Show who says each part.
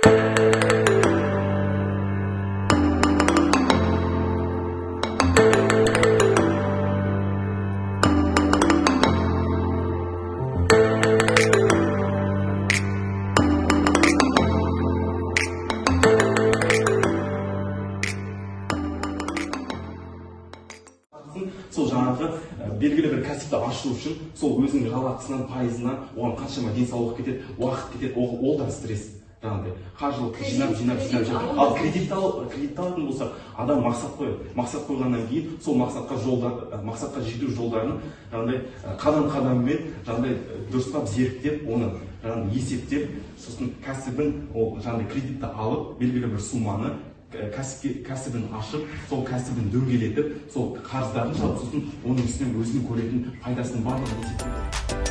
Speaker 1: Сол жаңағы белгілі бір кәсіпті ашу үшін сол өзінің жалақысынан, пайызынан оған қаншама денсаулық кетеді, уақыт кетеді, ол да стресс. Жаңағыдай қаржылық жинап, жинап, жинап, жинап. Ал кредитті алатын болсақ, адам мақсат қояды. Мақсат қойғаннан кейін сол мақсатқа жолдар, мақсатқа жету жолдарын жаңағыдай қадам қадаммен жаңағыдай дұрыстап зерттеп, оны жаңағыдай есептеп, сосын кәсібін, ол жаңағыдай кредитті алып, белгілі бір сумманы кәсібін ашып, сол кәсібін дөңгелетіп, сол қарыздарын жауып, сосын оның үстінен өзінің көретін пайдасының барлығын есептейді.